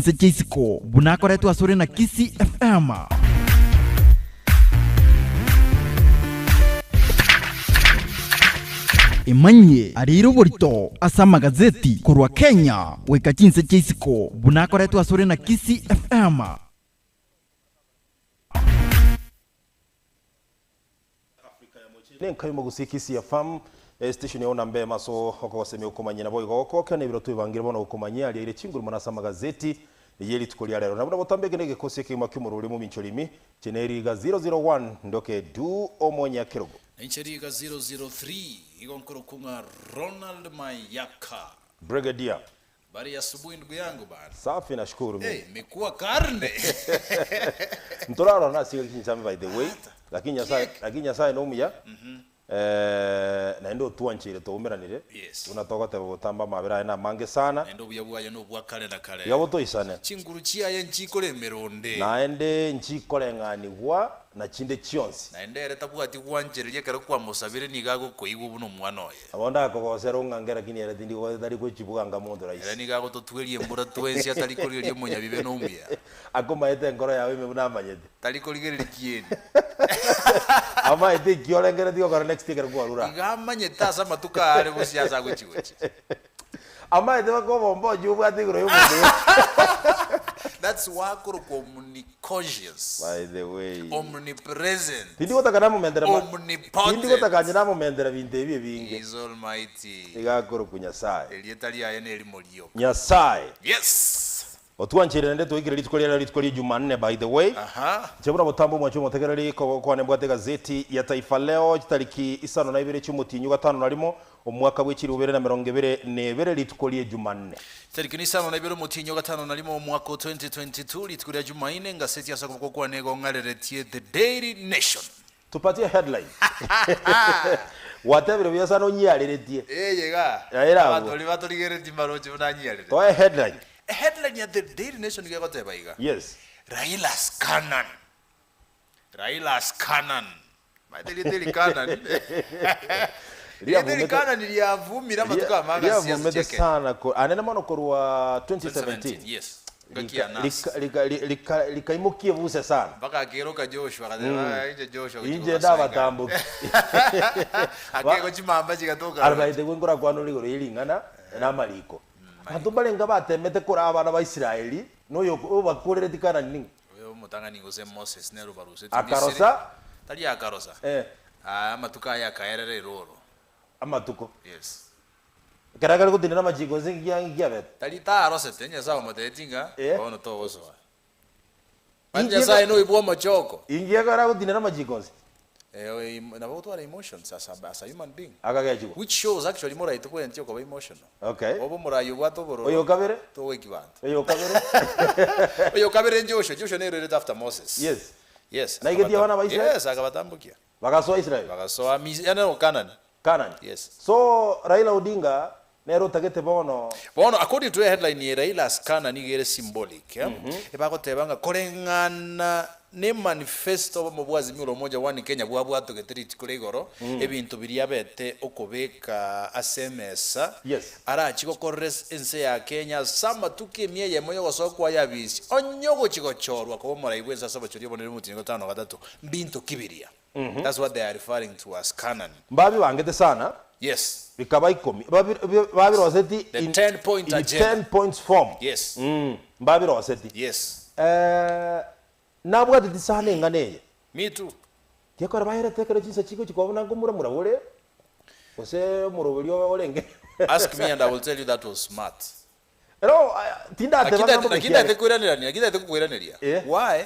Chinse chia isiko buna akoretwe asore na Kisii FM. Emanyie areire oborito ase amagazeti korwa Kenya goika chinse chia isiko buna akoretwe asore na Kisii FM. Nenkai omogusii Kisii FM, estation yao namba emo ase okogosemia okomanyia naboigo gokokia na ebiro twebangire bono gokomanyia ariaire chinguru mono ase amagazeti ye rituko ria rero. Na buna botambe eke negekosi ekegima ki'omorwori omominchori imi, inche ne riga 001 ndoke du omonyakerogo. Inche riga 003 igo nkorokwa ng'a Ronald Mayaka. Brigadier. Habari ya asubuhi ndugu yangu bana. Safi nashukuru mimi. Hey, imekuwa karne. Ntorarora nasiga chinsambe by the way lakini Nyasaye Kiek. lakini Nyasaye nomuya eh, naende otwancheire twaumeranire Yes. buna togoteba botambe amabera aye namange sana Naende obuya bwaye nobwa kare na kare. iga botoisane Chinguru chiaye nchikoremera onde. naende nchikoreng'anigwa na chinde chionsi. Naende ere tabwati gwanchereria ekero kwamosabire nigo agokoigwa buna omwana oye. Nabo ndakogosera ong'ange lakini ere tindi tari gochibuga anga monto Ere rahisi. nigo agototweria embura twensi atari korigereria omonyabibe na omuya. Akomaete enkoro yao ime buna amanyete. Tari korigereria kieni. Amaete eki orengereretie gokora next ekero kwarure aa. Igo amanyete ase amatuko aare gose ase agochia gochia. Amaete mpaka obomba ochie obwate igoro y'omonto oyo. That's why akorokwa omniconscious, By the way. omnipresent, Tindi gotaka namomentera ma tindi omnipotent. gotaka inche namomentera binto ebi ebinge. He is almighty. Iga akorokwa Nyasaye. Erieta riaye nerimo rioka. Nyasaye. Yes. Otwancheire naende twaikire rituko riarero rituko ria Jumanne by the way. Aha. Inche buna botambe omwanchi omotegereri kogokwana mbwate egazeti ya Taifa Leo chitariki isano na ibere chi'omotienyi o gatano na rimo omwaka bwe chilifu ibere na emerongo ebere na ebere rituko rie Jumanne. Chitariki na isano na ibere omotienyi o gatano na rimo omwaka o 2022 rituko ria Jumaine engaseti ase okoboko kwane igo ng'areretie The Daily Nation. Tupatie headline. Gwatebire buya sana onyiareretie. Eye iga, Yaira abwo. abanto baria batorigereretie mbaroche buna anyiarerete. Toe headline. Eheadline ya The Daily Nation iga egoteba iga, Yes. Raila's Canaan. Raila's Canaan. Omanyete erieta eri Canaan, erieta eri Riavumete Canaan riavumire amatuko amange ase siasa riavumete chia Kenya. sana ko anene mono korwa 2017, 2017. yes. Ngaki Rika ya NASA. rika rika rika rikaimokia ebuse sana. Mpaka akeroka Joshua akateba inche Joshua gochia Inche kobasoa engano. ndabatamboki. Akegwa chimamba chigatoka Are by roche. the way nkorakwane ore igoro ye ring'ana na amariko. Abanto mbarenge batemete koraa abana ba Israeli na oyo obakorereti Kanani ning'o? Oyo omotang'ani gose Moses nere obarusetie Misiri. Akarosa. Tari akarosa. Eh. Aa amatuko aye akaerera eroro. Amatuko. Yes. Ekero akare gotenena amachiko gose nki nki abete. Tari tarosete, Nyasae omotebetie ng'a Eh. bono togosoa. But Inki Nyasae eka- noyo bw'omochoko. Inki ekero agotinena amachiko onsi? Eh, em- nabo gotwara emotions as a, as a human being. Akagechigwa. Which shows actually moraite kwentia okoba emotional. Okay. Obe omorai obwate obororo. Oyo kabere? Togoiki banto. Oyo kabere? Oyo kabere Joshua, Joshua nere oirete after Moses. Yes. Yes. Naigetie abana ba Israel? Yes, akabatambokia. Bagasoa Israel? Bagasoa Misiri, yaani no Canaan. Canaan. Yes. So Raila Odinga nere otagete bono. Bono according to eheadline eye Raila's Canaan nigo ere symbolic. Ebagoteba ng'a koreng'ana ne manifesto obomo bwa Azimio la Umoja One Kenya bwabwatogete rituko ria igoro, ebinto biria abete okobeka ase emesa Yes. arachie gokorera ense ya Kenya ase amatuko emia eyemo yogosoa kwaye abisi onye ogochia gochorwa koba omorai bw'ense ase obochori obonene bw'omotienyi gatano na gatato Mbinto ki biria? That's what they are referring to as Canaan. Mbabibangete sana, Yes. bikaba ikomi, babi- bi- babiroseti The in, 10 point in agenda. 10 points form. Yes. Mm, mbabiroseti. Yes. Eh, nabwateti sana eng'ana eye. Me too. Gekora baerete ekero chinsa chigochia koba buna nkomuramura bore, gose omoroberio orenge. Ask me and I will tell you that was smart. Ero tindateba Lakini ng'a mbobe lakini kiare. ndate koiraneria, lakini ndate kokoiraneria. Eh. Why?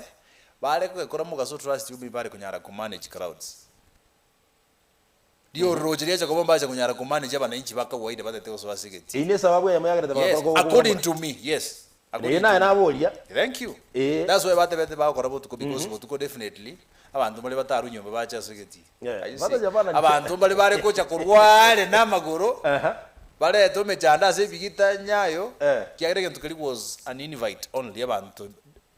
Bare kogekora mogaso trust you me bare konyara ko manage crowds. Rioroche riacha koba mbache konyara ko manage abananchi ba kawaida batete gosoa ase egetii. Eyio nesababu eyemo yagerete Yes, bagakora kogo according to me, yes. Ee According naye to me. naboria. Thank you. Eh. That's why batebete bagokora botuko because botuko definitely abanto mbare batarwa nyomba bache ase egetii. Yeah. Are you Batacha see? bana- Abanto mbare bare gocha korwa are namagoro Aha. Barete emechando ase ebigita nyayo, Eh. ekiagera egento keria was an invite only, abanto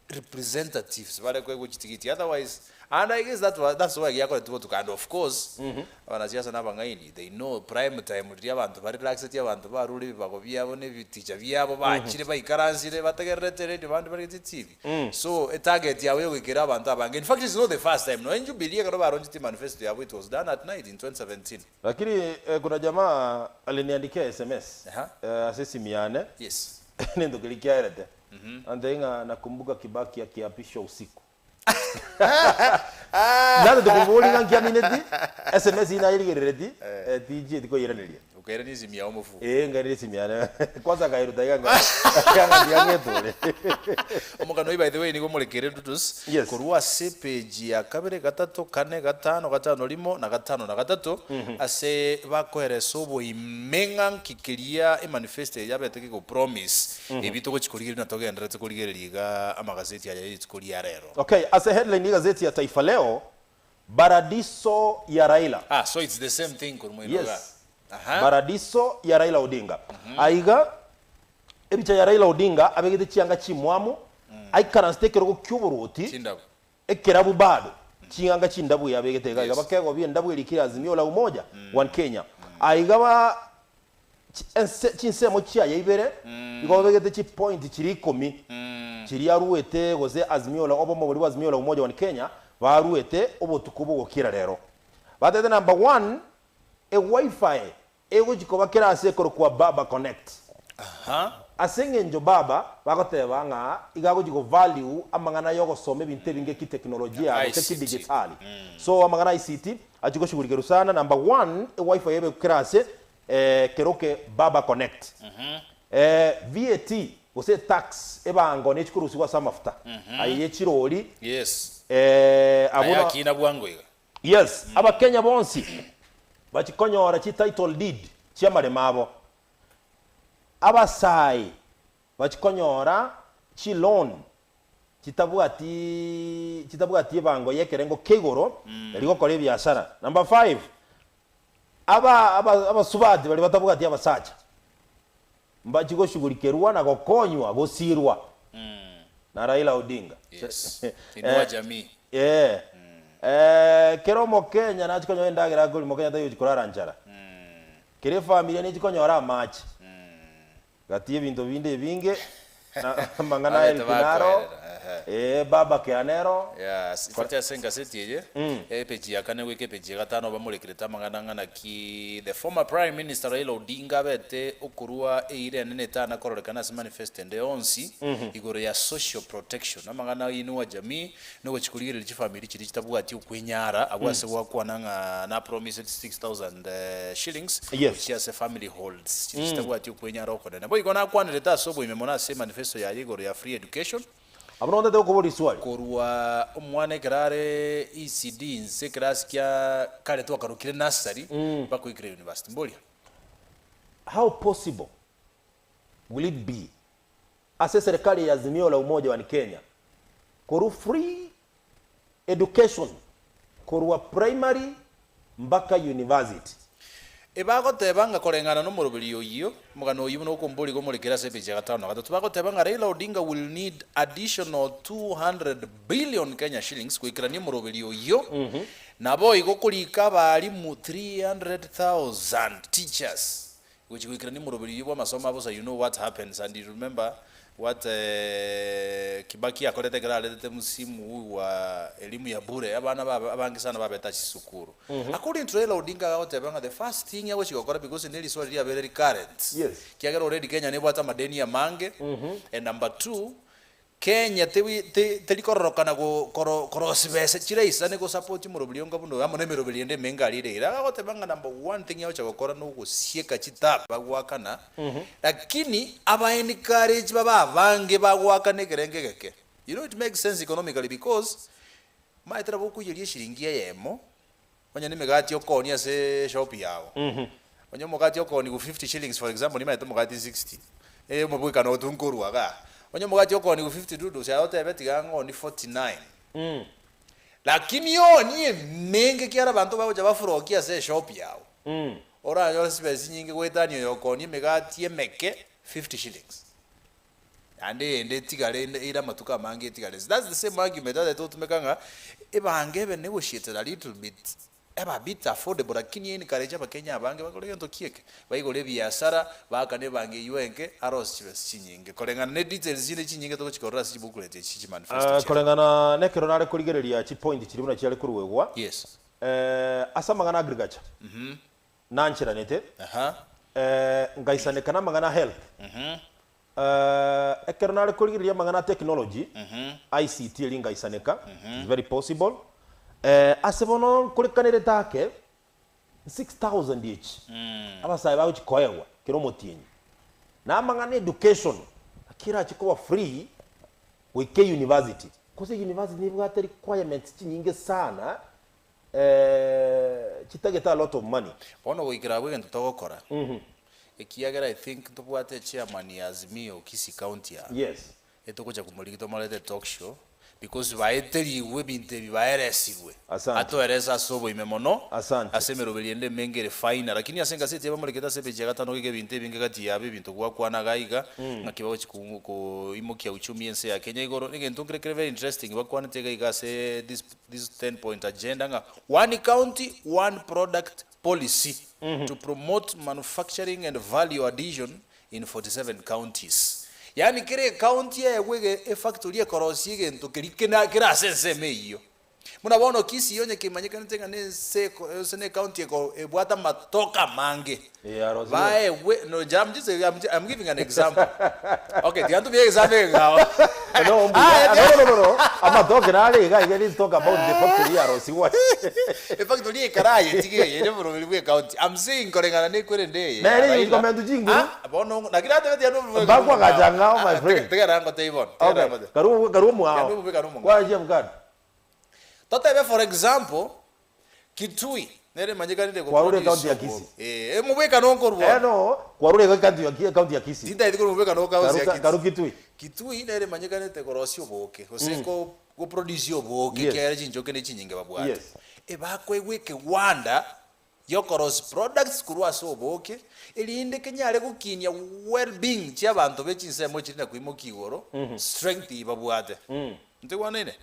representatives bare koegwa chitigiti otherwise and I guess that wa that's why giakoretwe botuko and of course abanasiasa na abang'aini they know prime time riria abanto barelaxeti abanto barure ebibago biabo na ebiticha biabo bachire baikaransire bategererete eredio abande barigete etibi so etarget yabo ya goikera abanto abange in fact it's not the first time nonya Jubilee ekero baroncheti manifesto yabo it was done at night in 2017. Lakini eh, kuna jamaa aliniandikia sms Aha. eh, ase esimu yane Yes. nento keria kiaerete Antebia ng'a nakumbuka Kibaki akiapishwa usiku. Natete koboria ng'a nkiamineti, sms eyio nayerigerereti, eh, tinchieti koyeraneria. Okairania esimu yao omofuko. Ee, nkairania esimu yane. Kwanza nkairuta iga nka nka tiga ng'etore. Omogano oyio by the way nigo omorekere Dutus, Yes. korwa ase epeji ya kabere, gatato, kane, gatano, gatano rimo, na gatano na gatato, ase bakoeresa oboime ng'a nki keria emanifesto eye yabete kegopromise. Ebi togochia korigereria na togendererete korigereria iga amagazeti aya ye rituko ria rero. Okay, ase headline y'egazeti ya Taifa Leo, Baradiso ya Raila. Ah, so it's the same thing korwa moino iga. Yes. Aha. Baradiso ya Raila Odinga. Aiga ebicha ya Raila Odinga abegete chianga chimwamu, aikaransete ekerogo ki'oborwoti, Chindabu. ekerabu bado, ching'anga chindabu yabegete iga iga Yes. bakegobia endabu erikire Azimio la Umoja One Kenya. Aiga ba Ense chinsemo chiaye ibere igo obegete chipoint chiria ikomi chiria aruete gose Azimio la obomo boria bwa Azimio la Umoja One Kenya baruete obotuko bogokira rero. Batebete number one ewifi egochi koba kera ase ekorokwa Baba Connect. Ase eng'encho Baba bagoteba ng'a iga agochi go value amang'ana yogosoma ebinto ebinge kiteknolojia gose ICT. kidigitali. So amang'ana ICT achi goshughulikerwa sana number one ewifi ebe kera ase Keroke Baba Connect. VAT gose etax ebango ne chikorusigwa ase amafuta aye ye chirori. Yes. Abwo Aya na akina bwango iga. Yes, abakenya bonsi bachikonyora chi title deed chiamaremo abo. Abasae bachikonyora chi loan chitabwati chitabwati ebango yekerengo kia igoro erio gokora ebiasara. Number five, Aba aba abasubati baria batabwati abasacha mbachie goshugurikerwa na gokonywa gosirwa na Raila Odinga. Yes. Inua jamii. Eh. Eh, kera omokenya nachie konyora endagera akoria mokenya taiyo ochia korara nchara. Kera efamilia nechie konyora amache. Gati y'ebinto binde ebinge, na amang'ana Abete aye naro, bakoerera, eh, baba kianero. Yes, in fact ase engaseti eye, epeji ya kane goika epeji ya gatano bamorekerete amang'ana ng'a naki the former prime minister Raila Odinga abete okorua eira enene etana kororekana ase manifesto ende yonsi igoro ya social protection amang'ana inua jamii nogochia korigereria chifamiri chiria chitabwati okwenyara abwo ase gwakwana ng'a na promised 6000 shillings Yes. gochia ase family holds chiria chitabwati okwenyara okonene. Boigo nakwanerete ase oboime mono ase emanifesto yaye igoro ya free education. Abwo nontaete gokoboria riswali. Korwa omwana ekero are ECD inse ekerasi kia kare twakarokire nursery mpaka oikire university. Mboria. How possible will it be ase eserekari ya Azimio la Umoja One Kenya korwa free education korwa primary mpaka university? Ebagoteba ng'a koreng'ana nomoroberi oyio, omogano oyio buna okombori gomorekere ase epeji ya gatano na gatato, bagoteba ng'a Raila Odinga will need additional 200 billion Kenya shillings goikerania omoroberi oyio, naboigo korika abalimu 300,000 teachers Gochia goikerania omoroberi oyio bw'amasomo abo bosa you know what happens and you remember what Kibaki akorete ekero aretete msimu huu wa elimu ya bure abana ba abange sana babete ase chisukuru. According to Raila Odinga agagoteba ng'a the first thing agochia gokora because ne riswali riabeire recurrent Yes. kiagera already Kenya nebwate amadeni amange and number two Kenya tewi te teri kororokana go koro korosia besa chiraisane gosapoti omoroberi onga buna oyo amo nemeroberi ende emenge aria ere ere. Agagoteba ng'a number one thing agocha gokora nogosieka chitap bagoakana, lakini aba encourage babe abange bagoakana ekerengo egeke. You know it makes sense economically because omanyete nabo okoiyeria eshiringi eyemo Onye nemegati okoonia ase eshop yago, onye omogati okoonigwa 50 shillings for example nimanyete omogati 60, eh omobwekano oto nkorwa igaa. Onye omogati okoonigwa 50 dudu aye otebe tiga ng'oonie 49. Lakini oonie emenge ekiagera abanto bagocha bafurokie ase eshop yago, oranyore chibesa chinyinge goetania oyo okoonia emegati emeke 50 shillings. Naende eyende etigare ende eire amatuko amange etigare inse. That's the same argument atagete gotumeka ng'a ebange ebe negotiated a little bit, ebe a bit affordable lakini encourage abakenya abange bakore gento ki eke, baigore ebiasara, baakane ebange eywo enke, arose chibesa chinyinge. Koreng'ana ne details chinde chinyinge togochi korora ase chibooklet echi chimanifesto chiaye. Koreng'ana nekero nare korigereria chipoint chiria buna chiare koruegwa, Yes. ase amang'ana a agriculture, nancheranete, ngaisaneka namang'ana a health, Ekero nare korigereria amang'ana a technology, ICT eria ngaisaneka, it's very possible. Ase bono nkorekanerete ake, 6000 echi abasae bagochi koegwa kera omotienyi. Na amang'ana education, naki erache koba free goika euniversity. Gose university nebwate requirements chinyinge sana, chitagete a lot of money. Bono goikera abwo egento togokora, ekiagera I think ntobwate echairman ya Azimio Kisii County aa, etogocha komorigia tomorete etalk show, because baeterigwe ebinto ebi baeresirwe, Asante. atoerese ase oboime mono, Asante. ase emeroberi ende emenge ere finer, lakini ase engaseti ebamorekete ase epeji ya gatano iga ebinto ebinge gati yabo ebinto gwakwana iga iga, ng'aki bagochi koimokia uchumi y'ense ya Kenya igoro, negento nkere kere very interesting bakwanete iga iga ase this this 10 point agenda ng'a one county one product policy to promote manufacturing and value addition in 47 counties. Yaani kera ecounty eegwe ege efactory ekorosia egento keria kena kere ase ensemo eyio. Buna bono Kisii onye kemanyekanete ng'a nense eko ase ne ecounty eko ebwate amatoke amange, Eh, arosie. baegwe no inche I'm just I'm I'm giving an example. Okay, tiga ntumie example egao. No, mbuya. No, no, no, no. Amatoke nare iga iga let's talk about the factory yarosiwa. Efactory ekaraye tiga eye ere oboroberi bwa ecounty. I'm saying koreng'ana na ekwerende eye. Nere use comment chinguru. Ah, bono naki natebeti ande oboroberi. Mbakwa gachang'ao, my friend. Tegera ngotebie bono. Tegera Okay. ngotebie. Karu karu omwao. Kando omobeka nomong'ao. Kwa Chebukati. Totebe for example, Kitui nere emanyekanire go Kwarure produce county ya obobe. Kisii. Eh, omobwekano nkorwa Eh ore. no, kwarure igo county ya Ki- county ya Kisii. Tintaeti korwa omobwekano o county ya Karu karu Kitui. Kitui. Kitui nere emanyekanete korosia oboke, gose ko go produce oboke Yes. ekiagera chinchoke ne chinyinge babwate. Yes. Ebakoegwa ekewanda giokorosia products korwa ase oboke, erinde kenyare gokinia well being chia abanto be chinsemo chiri na koimokia igoro, strength eye babwate. Ntoigwanaine?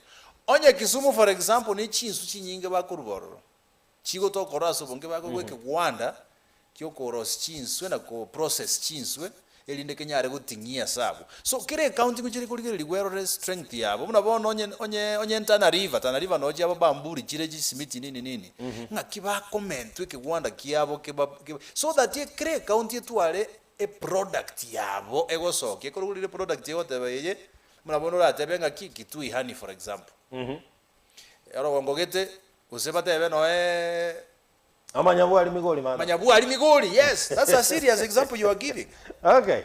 Onye Kisumu for example ne chinsu chinyinge bakoruba ororo, chigotoka ase obonge bakoigwa ekegwanda giokorosia chinswe na ko process chinswe erinde kenyare goting'ia ase abwo. So kera ecounty ngochire korigererigwa erore strength yabo, buna bono onye onye onye Tana River, Tana River noo chiabo bamburi chire chisimiti nini nini, ng'aki bakomentwa ekegwanda kiabo keba keba so that kera ecounty etware eproduct yabo egosokia, ekero orire eproduct egoteba eye, Buna bono oratebe ng'aki Kitui honey for example. Orogongo gete gose batebe noe Amanyabwari migori mama. Manyabwari migori yes that's a serious example you are giving. Okay.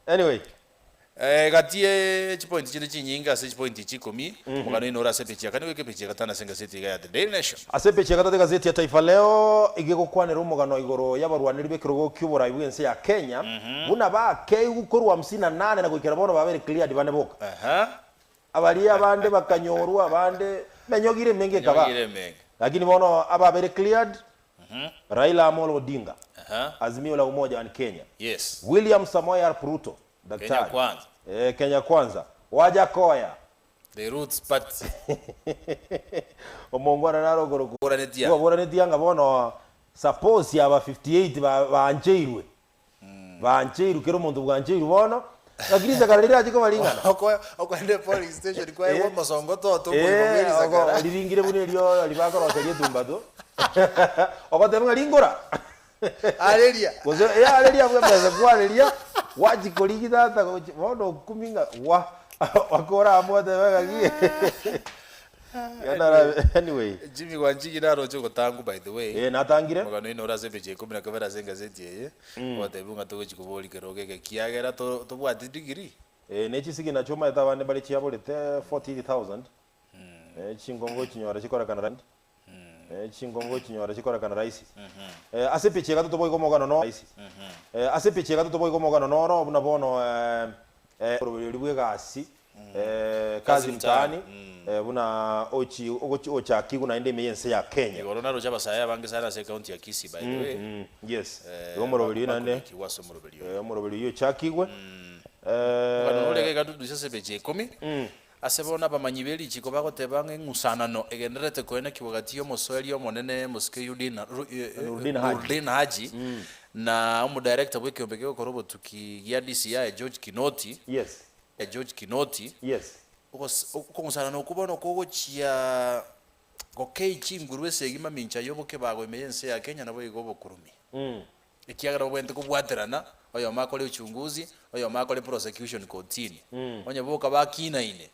Anyway. Eh, gati ye chipointi chire chinyinge ase chipointi echi ikomi, omogano oino ore ase epeji ya kane goika epeji ya gatano ase engaseti iga ya The Daily Nation. Ase epeji ya gatato egazeti ya Taifa Leo iga egokwanera omogano igoro y'abarwaneri b'ekerogo ki'oborai bw'ense ya Kenya, buna bakeigwa korwa hamsini na nane na goikera bono babeire cleared bane boka. Abaria abande bakanyorwa abande menyogire emenge ekaba. Menyogire emenge. Lakini bono ababeire cleared, Raila Amolo Odinga, Azimio la Umoja One Kenya, Yes. William Samoei Arap Ruto, Kenya Daktari, Kwanza. Kenya Kwanza, Wajackoyah, The Roots Party. Omongwana naro okorokwa Boranetie. Bwaboranetie ng'a bono suppose aba 58 ba bancheirwe. Bancheirwe kera omonto bwancheirwe bono, lakini risakara rirache koba ring'ana. Oko okoenda polling station kwaegwa Eh. omosongo toto okoigwa bwe Eh, oko risakara. riringire buna erio ribakoroseria etumbato. Ogoteba ng'a ringora. Areria. Gose eh areria abwo emesa kwareria, gwachia korigia tata gochi bono okumia ng'a gwa wakora amo otebe ng'aki anyway. Jimmy Wanjigi naroche ogotangwa by the way. Eh natangire. Omogano oino ore ase epeji ya ikomi na kabere ase engazeti eye, ogotebiwa ng'a togochi koboria kerogo eke ekiagera to tobwati degree. Eh ne chisigi nachio omanyete abande mbare chiaborete 48,000, eh chingongo chinyora chikorekana rand. Chingongo chinyore chikorekana rahisi. Ase epicha ya gatato boigo omogano no rahisi. Ase epicha ya gatato boigo omogano noro buna bono oroberio oria bw'egasi kazi mtaani buna ochi ogochi ochakigwe naende ime y'ense ya Kenya. Igoro naroche abasae abange sana ase ecounty ya Kisii by the way. Yes. Igo omoroberio oyio naende Bakorikigwa ase omoroberio oyo. Omoroberio oyio ochakigwe. Omogano nore iga iga dudusi ase ebeche ikomi, ase bono abamanyi be richiko bagoteba ng'a eng'usanano egendererete koenekigwa gati y'omosoeri omonene mosike Yudina Ru Nurdin Haji. Nurdin Haji na omodirector bw'ekeombe kegokora obotuki gia DCI George Kinoti, Yes. George Kinoti, Yes. ogos okong'usanana okwo bono kogochia gokei chinguru ase egima mincha y'obokebago ime y'ense ya Kenya naboigo obokurumi. Ekiagera babwenerete kobwaterana, oyomo akore uchunguzi, oyomo akore prosecution kotini. Onye boka bakinaine,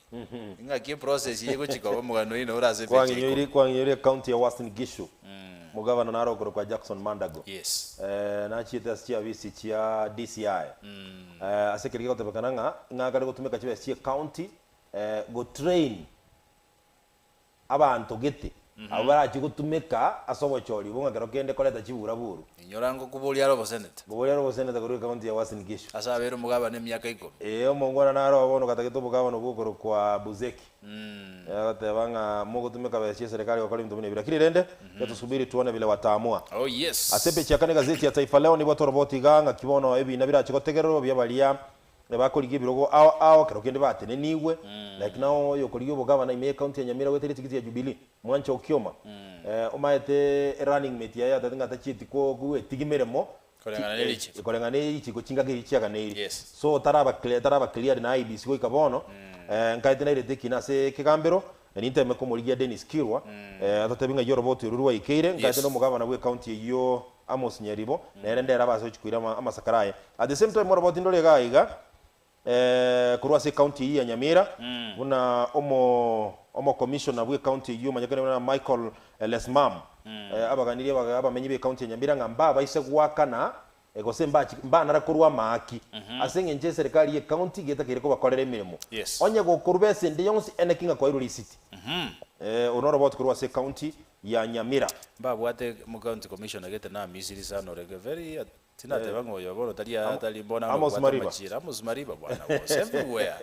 ing'aki eprocess eye egochia koba omogano oino ore ase epeji ya Kwang'inyoiri ikomi. kwang'inyoiri ecounty ya Uasin Gishu, omogavana naro okorokwa Jackson Mandago. Yes. Nachiete ase chiabisi chia DCI. Ase ekero gegotebekana ng'a ng'a akare gotumeka chibesa chia ecounty gotrain abanto gete abwo barachie gotumeka ase obochori obwo ng'a kero kende koreta chiburaburu. Inyora ngokoboria are oboseneta. Ngoboria are oboseneta korwa ecounty ya Uasin Gishu. Ase abeire omogabana emiaka ikomi. Ee, omongwana naro oo bono gatagete obogabana obwo okorokwa Buzeki. Agoteba ng'a mogotumeka besa chia eserekari gokora ebinto buna ebi. Lakini rende, tusubiri tuone vile wataamua. Oh yes. Ase epeji ya kane egazeti ya Taifa Leo nibwate oroboti iga ng'aki bono ebina birache gotegererwa bia baria bakorigia ebirogo ao ao kero kende batenenigwe like now oyokorigia obogavana ime ye county ya Nyamira goetera etigiti ya Jubilee Mwancha Okioma omaete running mate yaye yatebete ng'a tachieti goetigia emeremo Koreng'ana ne richiko. koreng'ana ne richiko chingaki echi chiaganeiri Yes. so taraba clear taraba cleared na IEBC goika bono nkaete nairete ekina ase ekegambero ninteme komorigia Dennis Kirwa atotebi ng'ai oroboti oru rwaikeire nkaete Yes. na omogavana bwe county eyio Amos Nyaribo, nere ndere abe ase gochia koira amasakara aye. At the same time oroboti ndore igaa iga korwa ase ecounty eyio ya Nyamira, buna omo omocommissioner bwe ecounty eyio omanyekane buna Michael Lesmam, abaganirie abamenyi be ecounty ya Nyamira ng'a mbabaise goakana gose mbachi mbanara korwa amaaki ase eng'encho eserekari ye ecounty getakeire kobakorera emeremo. Yes. Onye gokorwa besa ende yonsi eneki ng'a kwairwe risiti. Oro noroboti korwa ase ecounty ya Nyamira. Mbabwate mo county commissioner gete na Misiri sana orenge very tinateba ng'a oyo bono tari tari mbona Amos obwate Mariba. amachira Amos Mariba bwana was everywhere.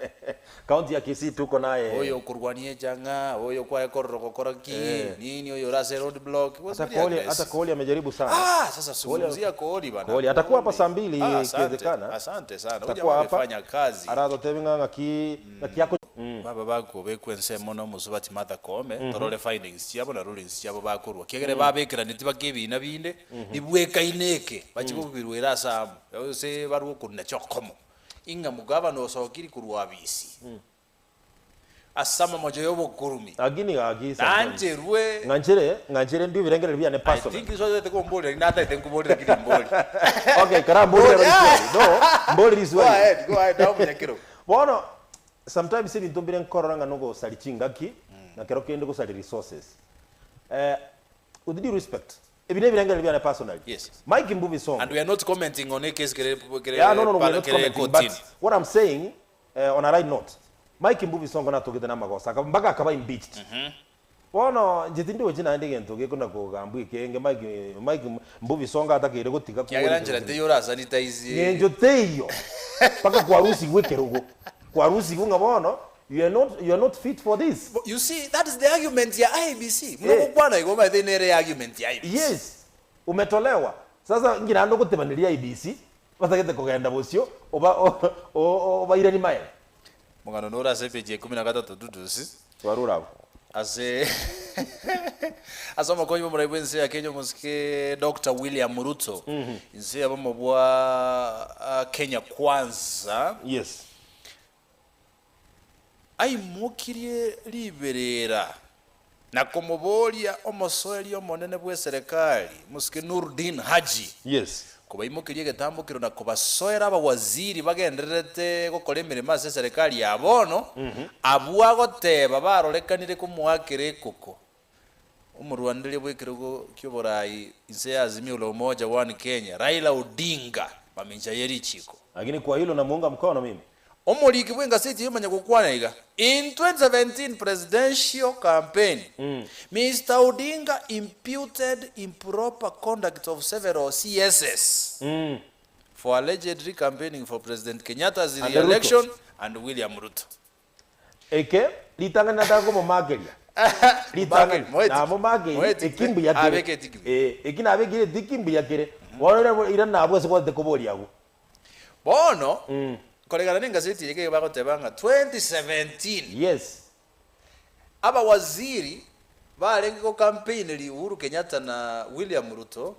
County ya Kisii tuko naye. Oyo okorwania echang'a, oyo kwaye korora gokora ki, nini oyo ore ase road block, was Hata very Kooli, hata aggressive. Kooli amejaribu sana. Ah, sasa Kooli, zungumzia Kooli bana. Kooli atakuwa hapa Kooli. saa mbili Ah, asante. ikiwezekana. Asante sana. Huyu Atakuwa jamaa hapa. amefanya kazi. Aratotebia ng'a ng'aki ng'aki ako Baba bakobekwa ensemo na omosubati Martha Koome, torore findings chiabo na rulings chiabo bakorwa. Kiagera babekeraneti baka ebina binde, bibwekaine eke, bachie kobirwera ase amo, gose barwe okoruna chiokomo. Ing'a mugavana osokiri korwa abisi, ase amamocho y'obokurumi, Lakini gaki sometimes. nancherwe. Ng'anchere, ng'anchere ndue ebirengererio biane I personal. think iso otagete komboria riria natagete nkoborere lakini mbori. Okay, kara mborere Mbori. riswali. No, mbori Go riswali. ahead, go ahead, nawe omonyakerogo. Bono, Sometimes ebinto mbire nkorora ng'a nogosari chingaki na kero kende gosari resources. Eh, with due respect, ebi nebirengererio biane personally. Yes. Mike Mbuvi Sonko. And we are not commenting on a case kere kere Yeah, no, no, no, we are pale not kere commenting, but kotini. what I'm saying, eh, on a right note, Mike Mbuvi Sonko natogete namagoso, aka- mpaka akaba impeached. Bono inche tindochi naende egento gekona kogambwa ekenge Mike Mike Mbuvi Sonko atakeire gotiga Kiagera nchera teiyo ora sanitize. Ng'encho teiyo mpaka kwarusigwe ekerogo kwarusigwe ng'a bono you are not you are not fit for this. You see that is the argument ya IEBC. Buna Eh. ogokwana igo omanyete nere argument ya IEBC. Yes umetolewa sasa nki naende ogotebaneria IEBC batagete kogenda bosio oba obairanie maega. Omogano nore ase epeji ya ikomi na gatato Dudusi. Twarure abwo. Ase ase omokonyi bw'omorai bw'ense ya Kenya omosike Doctor William Ruto, inse y'obomo bwa Kenya Kwanza, Yes. aimokirie riberera na komoboria omosoeri omonene bw'eserekari omosike Noordin Haji Yes. Kobaimokeria egetambokero na kobasoera abawaziri bagendererete gokora emeremo ase eserekari ya bono, abwo agoteba barorekanire komoakera ekoko omorwanereria bw'ekerogo ki'oboraai inse ya Azimio la Umoja One Kenya, Raila Odinga, mamincha ye richiko. Lakini kwa hilo namuunga mkono mimi. Omoriki bw'engaseti eyio omanya gokwana iga, In 2017 presidential campaign, Mister Odinga imputed improper conduct of several CSs for allegedly campaigning for President Kenyatta's And Ruto. re-election and William Ruto. Eke ritang'ani nataka komomakeria ritang'ani Moeti- namomakeiri moeti- eki mbuya kere abeke etiki buya. Eh, eki nabekire etiki mbuya kere bono ira ira nabwo ase gwatete koboria abwo Bono. Koregana nengaseti eye iga bagoteba ng'a 2017 Yes. abawaziri barenge gocampaineria Uhuru Kenyatta na William Ruto,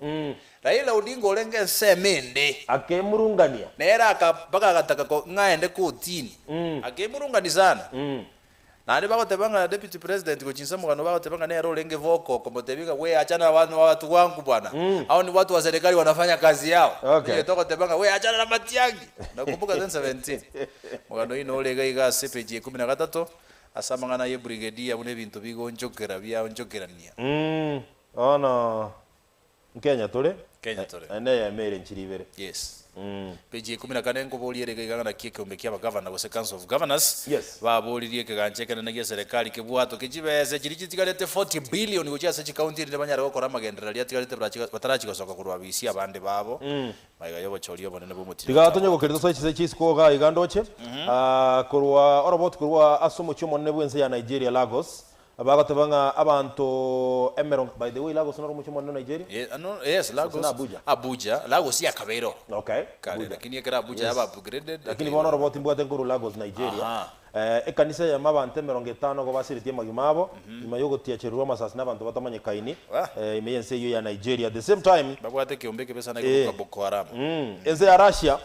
Raila Odinga orenge ensemo ende, Akemurungania. nere aka mpaka agataka ko ng'a aende kotini, akemurungania sana. Naende bagoteba ng'a Deputy President gochinsa omogano bagoteba ng'a nere orenge vocal okomotebia ng'a we achana na abanto watu wangu bwana, hao ni watu wa serikali wanafanya kazi yao. Okay. Onye togoteba ng'a we achana na Matiang'i. Nakumbuka 2017 omogano oyio nore iga iga ase epeji ya ikomi na gatato ase amang'ana ye brigadier buna ebinto bigonchokera biaonchokerania. Bono Nkenya tore, Kenya tore. naende eyemo ere nchiri ibere. Yes. Page ya ikomi na kane nkoboria ere iga naki ekeombe kia abagavana gose Council of Governors Yes. baboririe ekegancha ekenene gia serikali kebwatoke chibese chiria chitigarete 40 billion gochia ase chikaunti erinde banyare gokora amagenderero aria atigarete batarachi gosoka korwa abisi abande babo magega y'obochori obonene bw'omotino Tiga tonye gokeria tosoe chise chisiko iga iga ndoche korwa oroboti korwa ase omochie omonene bw'ense ya Nigeria Lagos Bagoteba ng'a abanto emerongo, by the way Lagos noro omochie omonene o Nigeria? Ye, no, yes, Lagos. Gose na Abuja? Abuja, Lagos yakabeire oo. Okay, Kare, Abuja. lakini ekero Abuja Yes. yaba upgraded, Lakini bono oroboti mbwate nkorwa Lagos, Nigeria. Aha. Eh, ekanisa eyemo abanto emerongo etano igo basiretie amagima abo, nyuma yogotiachererwa amasasi na abanto batamanyekaini, Wah. eh, ime y'ense eyio ya Nigeria. At the same time, Babwate ekeombe ekebe sana Eh. ekegoka Boko Haram. ense ya Russia,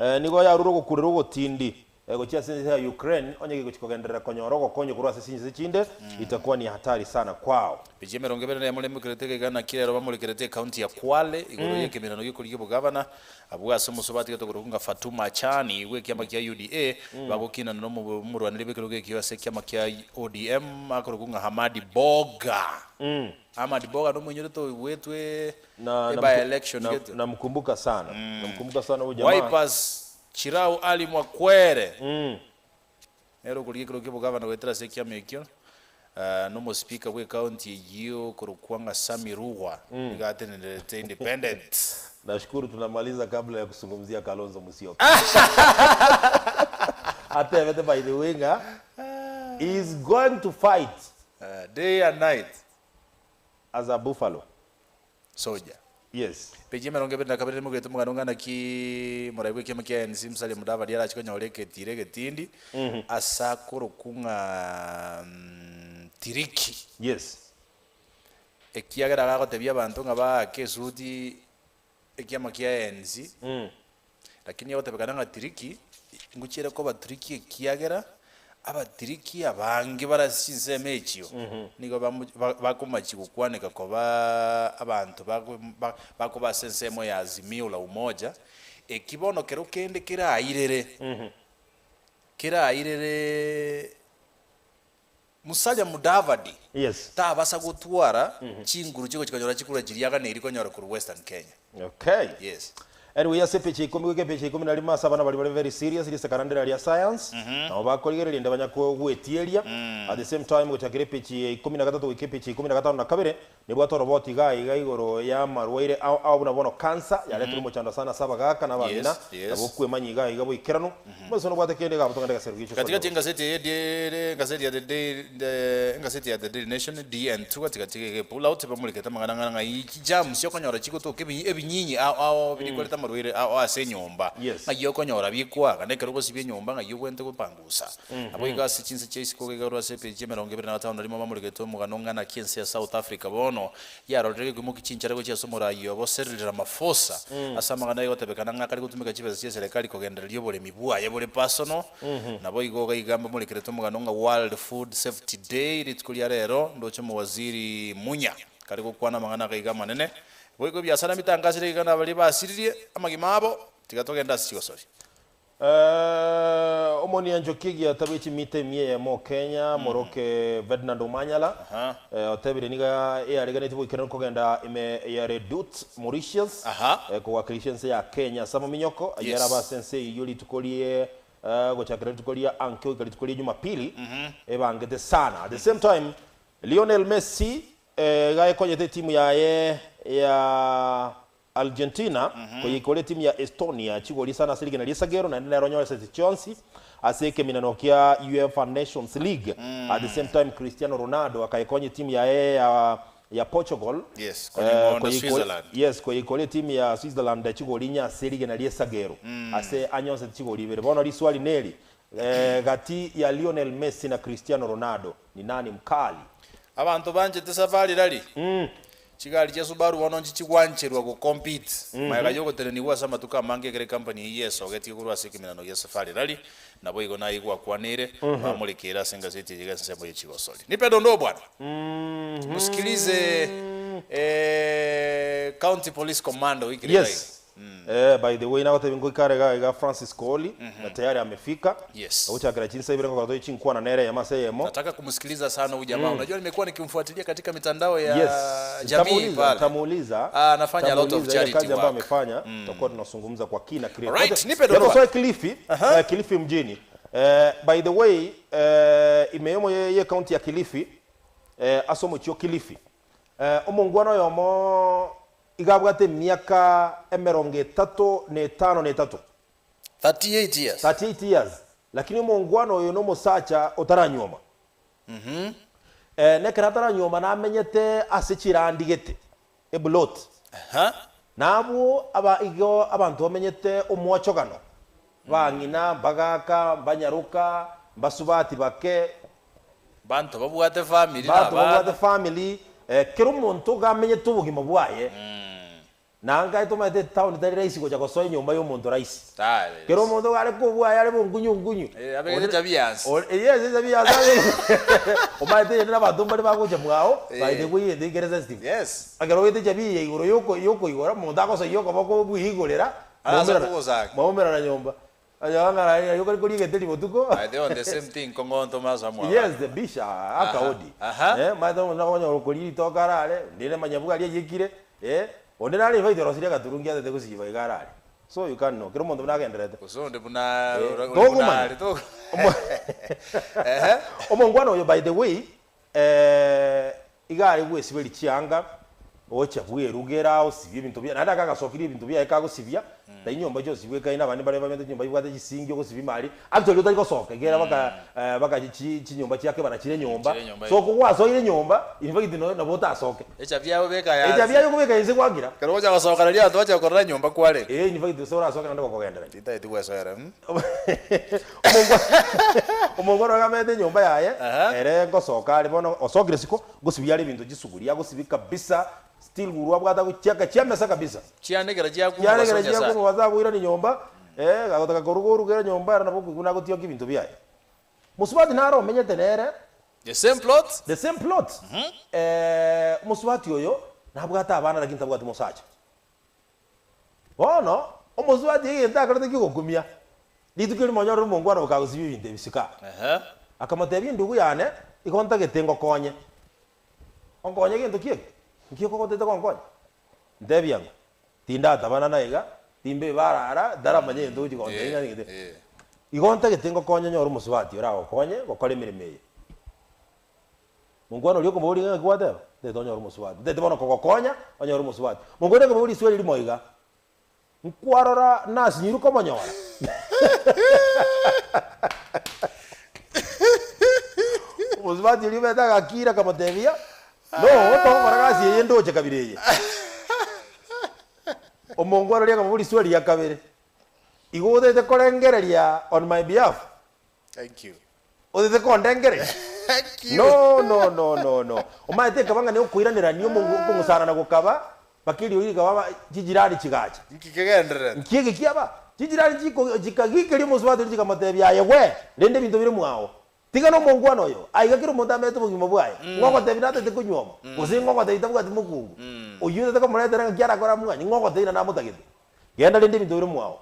eh, nigo yarure ogokurera ogotindi Gochia ase ense ya Ukraine, onye gegochia kogenderera konyora ogokonywa korwa ase chinse chinde, itakuwa ni hatari sana kwao. Peji emerongo ebere nemo nemokerete iga naki rero bamorekerete ecounty ya Kwale igoro y'ekemerano gi'okorigia obogavana abwo ase omosubati getokorokwa ng'a Fatuma Achani bw'ekiama kia UDA bagokinana na omorwaneri bw'ekerogo ekio ase ekiama kia ODM akorokwa ng'a Hamadi Boga. Hamadi Boga nomoinyorete oigwetwe Na, e by election gete. namkumbuka sana. Namkumbuka sana huyu jamaa. Wipers Chirau Ali Mwakwere nere okorigia ekerogo ki'obogavana goetera ase ekiama ekio, na omospeaker bw'ecounty eyio okorokwa ng'a Sammy Ruhwa nigo atenenerete independent. Nashukuru tunamaliza kabla ya kuzungumzia Kalonzo Musyoka. Atebete by the way ng'a he is going to fight Day and night. as a buffalo. Soldier. Yes. Peji emerongo ebere na kabere nemogete omogano ng'a naki morai bw'ekiama kia ANC Musalia Mudavadi arache konyora egetiro egetindi ase akorokwa ng'a Tiriki. Yes. Ekiagera agagotebia abanto ng'a baake esuti ekiama kia ANC, Lakini egotebekana ng'a Tiriki, ngochiere koba Turiki ekiagera Abatiriki abange bare ase chinsemo echio nigo bakomachia gokwaneka koba abanto bakoba ase ensemo ya Azimio la Umoja, eki bono kero kende kerairere kerairere Musalia Mudavadi Yes. tabasa gotwara chinguru chigochia konyora chikura chiria aganeiri konyora korwa Western Kenya. Okay. Yes. Anyway, ase epeji ya ikomi goika epeji ya ikomi na rimo ase abana baria bare very serious risakana ndire ria science nabo bakorigereria rinde banya gwetieria at the same time gochakera epeji ya ikomi na gatato goika epeji ya ikomi na gatano na kabere nebwate oroboti iga iga igoro ya amarwaire ao ao buna bono cancer yareterwe omochando sana ase abagaka na abang'ina Yes, yes. nabo okwemanya iga iga boikeranu Mose nobwate kende iga abwo togende egeseru giacho Katikati konyora. y'engaseti eye die engaseti ya The Daily the engaseti ya The Daily Nation DN2 gatigati gege pull out bamorekete amang'ana ng'a ng'ai chigerms okonyora chigotoka ebi ebinyinyi ao ao birikoreta amarwaire ao ase enyomba. Yes. Ng'ai okonyora bikwaga na ekero ogosibia enyomba ng'ai obwenerete gopangusa. Nabo igo ase chinse chia isiko iga korwa ase epeji emerongo ebere na gatano na rimo bamorekete omogano ng'a naki ense ya South Africa bono Yarorire gekoimokia chinchara gochia ase omoraai obo Cyril Ramaphosa ase amang'ana ayegotebekana ng'a akare gotumeka chibesa chi'eserekari kogendereria oboremi bwaye bore personal. Naboigo iga iga mbamorekerete omogano ng'a World Food Safety Day rituko ria rero ndoche omowaziri Munya kare gokwana amang'ana aya iga amanene. Boigo ebiasara mbitangasire iga nabaria basiririe amagima abo tiga togende ase chigosori. Omonianchoki egiata bwe chimita emia eyemo o Kenya, moroke Ferdinand Omanyala, Aha. otebire nigo eareganetie boikeranu kogenda ime ya Redoute, Mauritius, Aha. kowakilisha ense ya Kenya ase amaminyoko ayio Yes. arabe ase ense eyio rituko rie gochakera rituko ria ankio goika rituko ria Jumapili, ebangete sana. At the same time, Lionel Messi iga ekonyete etimu yaye ya Argentina koyeikora etimu ya Estonia chigori isano ase rigena ri'esagero naende nere onyore eseti chionsi ase ekeminano kia UEFA Nations League. At the same time Cristiano Ronaldo akayekonya etimu yaye ya ya Portugal Yes, konying'onda Switzerland. Yes, koyeikora etimu ya Switzerland chigori inye ase rigena ri'esagero ase anyonsete chigori ibere. Bono riswali neri, gati ya Lionel Messi na Cristiano Ronaldo ni nani mkali? Abanto banchete safari rally, chigari chia Subaru bono nchichigwancherwa go compete magega yogotenenigwa ase amatuko amange ekero ecompany eyio yesogetie korwa ase ekemerano gia Safari Rally. Naboigo naye gwakwaneire, bamorekeire ase engaseti eye ensemo ye chigosori. Nipe dondoo bwana. Musikilize eh, County Police Commander oikire iga iga. Yes. Eh, by the way nagotebia ngoika are iga iga Francis Kooli na tayari amefika. Yes. Ogochakera chinsa ibere ngokora toe chinkwana nere eyemo ase eyemo. Nataka kumsikiliza sana huyu jamaa. Unajua nimekuwa nikimfuatilia katika mitandao ya Yes. jamii Nitamuuliza, pale. nitamuuliza. Ah, anafanya a lot of Nitamuuliza ile charity kazi ambayo work. amefanya, tutakuwa tunazungumza kwa kina kile. Alright, Kwanza, nipe dondoo. Yakosoe Kilifi, eh, Kilifi mjini. Eh, by the way, eh, imeyemo ye, ye county ya Kilifi, eh, asomo chio Kilifi. Eh, omongwana oyomo igabwate emiaka emerongo etato na etano na etato. 38 years. 38 years. Lakini omongwana oyo nomosacha otaranyuoma. Eh, nekero ataranyuoma namenyete ase chirandigete eblot. Aha. Nabwo aba igo abanto bamenyete omwochogano bang'ina mbagaka mbanyaruka mbasubati bake Banto babwate family na banto babwate abana. family eh, kero omonto gamenyete obogima bwaye nanga etomaete town tari rahisi gocha gosoa enyomba ya omonto rahisi Tari. kero omonto gare kobwaye are bongunyu ngunyu Eh, abegete tabia yansi. yes tabia yansi omaete yende nabanto mbare bagocha mwao Eh. by the way ende ikere sensitive Yes. Ekero oete chiabi ya igoro yoko yokoigora omonto agosoyia okoboko bwigorera Ase kogosaka. mwaumerana nyomba onye ng'a naye okori koria egeteri botuko By the way, on the same thing kong'onto masa mwa. yes the bisha akaodi Aha. eh maete omonto okonyora okoria ritoke arare onde namanyabu aria ayekire eh onde nare efaida orosirie agaturungi atete gosiba iga arare so you can't know kera omonto buna agenderete Gose onde buna Eh, ore- ore togomanya. buna are, togo- Ehe. Omongwana oyo by the way eh, iga are gwesiberia chianga ocha bwerugera osibia ebinto bia naende akagasokirie ebinto biaye kagosibia tai nyomba chiosibwa ekaina abande mbare bamenyete chinyomba chibwate chisingi ogosibia ime aria actually otari gosoka ekere baka eh, baka chi chinyomba chiake bana chire nyomba Chire nyomba so ime. kogwasoire nyomba in fact no nabo otasoke Echabi yabo beka yansi. echabi yaye okobeka inse gwakira Ekero ogocha gosoka riria abanto bacha gokorora nyomba kwarenge. eh in fact ase orasoke naende gokogenderania. Tintageti gwesoera mm. Omongwana oyo amanyete enyomba yaye, Aha. ere ngosoka are bono osokire isiko, ngosibia are ebinto chisuguri, agosibia kabisa, still guru abwate agochiaka chiamesa kabisa. Chianekera chiakumwa Chianekera gose Nyasaye. chiakumwa gose akoirania nyomba, eh, gagotaka koruga orugere nyomba ere nabo okoigwa nagotiokia ebinto biaye. Mosubati naro omenyete nere, The same plot? the same plot, eh, omosubati oyo nabwate abana lakini tabwati mosacha. Bono omosubati egento akorete ki'ogokumia, rituko erimo onyorire omongwana okagosibia ebinto ebi sika. Ehe. Akamotebia, Endugu yane, igo ntagete ngokonye. Onkonye gento ki eke? Nki okogotete gonkonya? Ntebia ng'o? Tindatabana na iga, timbe ebarara, ntaramanya egento ogochia gontebia ng'a nigete. Eh. Igo ntagete ngokonye nyore omosubati oragokonye gokora emeremo eye. Monkwana oria okomoboria ng'a ng'aki gwateba? Ntagete onyore omosubati. Ntagete bono kogokonya onyore omosubati. Monkwana okomoboria riswali rimo iga, nkwarora nasinyirwe komonyora? Omosubati oria omanyete agakira akamotebia, no togokora gasi eye ndoche kabere eye. Omonkwana oria akamoboria riswali ria kabere, igo otagete korengereria on my behalf? Thank you. Otete kondengereria? Thank you. No, no, no, no, no. Omanyete ekaba ng'a nokoiranerania omongo okong'usanana gokaba, mpaka eriogi rikaba ba chijirani chigacha. Nki kegendererete? Nki eke kiaba? Chijirani chiko chikagikeria omosubati oria chikamotebia, Aye gwe, rende ebinto bire mwao. Tiga na omongwana oyo, aiga kera omonto amenyete obogima bwaye. Ng'o ogotebia natete konyuoma? Gose ng'o ogotebia tabwati mokungu? Oyio otete komoretera ng'aki arakore amwanye? Ng'o ogotebia naende amotagete? Genda rende ebinto bire mwao.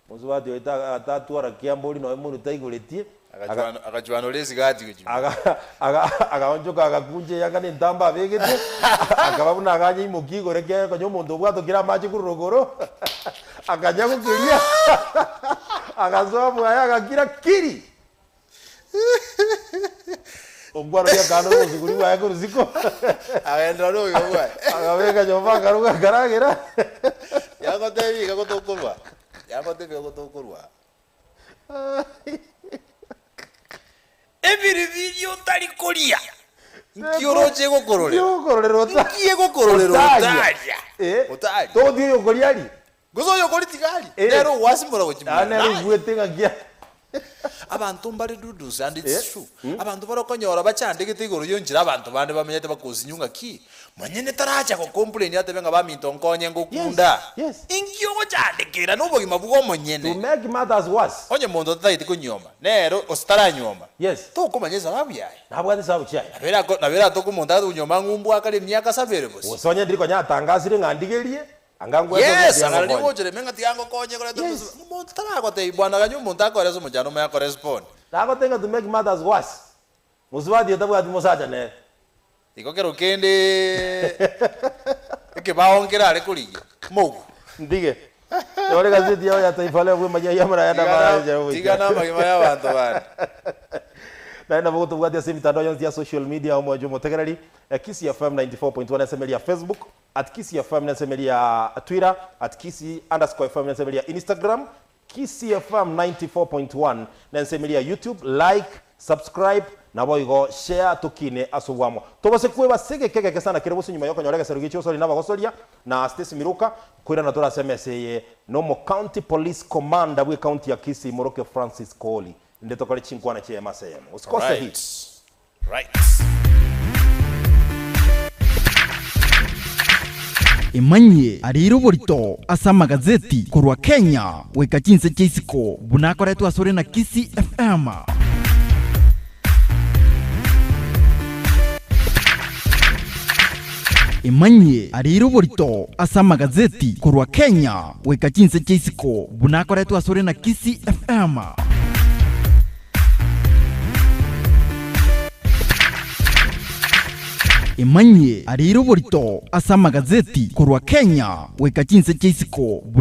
Mosubati oito atatwara kiambori nonya monwe taigoretie, Agachwanora esigati gochia ime. Agaonchoka agakuncha eyanga na entambe abegete, akaba buna aganyeimokia igoro ekiagera konya omonto obwatokire amache korwa rogoro, akanya gokeria, agasoa bwaye agakira kiri. Okwaroria akana obosuguri bwaye korwa isiko, Agenderera na obogima bwaye. akabeka nyomba akaruga akaragera. Yagotebia iga gotokorwa, yagotebia iga gotokorwa. Ebiri biria otari koria. Nki oroche egokororera? Egokororera ota- Nki egokororera Otaria. otaria? Eh, Otaria. togotiga oyokoria arie. Gose oyokori tiga arie, Eh. nere ogwasimora gochia Ah, mwana. nere oigwete ng'a kia. Abanto mbare dudus and it's Eh, true. Abanto bare okonyora bachandegete igoro y'enchera abanto bande bamenyete bakosinywa ng'aki, monyene taracha go complain atebe ng'a baminto nkonye ngokunda. Yes, yes. Inki ogochandekera na obogima bwa To omonyene? make matters worse. Onye monto tatageti konyioma, nere gose taranyuoma, Yes. tokomanya esababu yaye. Nabwate esababu chiaye. Nabo erako nabo eratoke omonto agate konyuoma ng'a ombwakare emiaka sabere gose. Gose onye ndiri konya atangasire ng'a ndigerie, anga ngwete Yes, tiga ang'ana ngokonye. nigo ogochera ng'a tiga ngokonye koreta Yes. obosu. Omonto taragotebi bwana ganya omonto akorese omochando omanye akorespond. Nagotebi ng'a to make matters worse, mosubati otabwati mosacha nere. Igo kero kende ekebao nkerare korigia, mogu. Ntige. Nyore egazeti yao ya Taifa Leo bwemanyia ayio amarayo ande amarayo enchera Tigana goika. tigana amagima ya abanto bande. Naende nabo gotobwatia ase emitandao yonsi ya social media omwancho omotegereri, Kisii FM 94.1 ase emeri ya Facebook, at Kisii FM nase emeri ya Twitter, at Kisii underscore FM nase emeri ya Instagram, Kisii FM 94.1 nense emeri ya YouTube, like, subscribe, naboigo share tokine ase obwamo. Tobase kweba ase egeka egeke sana kere bosio nyuma yokonyora egesero gia chiosori na abagosoria na Stacy Miruka koirana tore ase emesa eye nomo County Police Commander bwe county ya Kisii Moroke Francis Kooli inde tokore chinkwana chi'eyemo ase eyemo. Osikose Right. hit. Right. Emanyie arire oborito ase amagazeti korwa Kenya goika chinse chia isiko buna akoretwe asore na Kisii FM. Emanyie arire oborito ase amagazeti korwa Kenya goika chinse chia isiko buna akoretwe asore na Kisii FM. Emanyie arire oborito ase amagazeti korwa Kenya goika chinse chia isiko buna.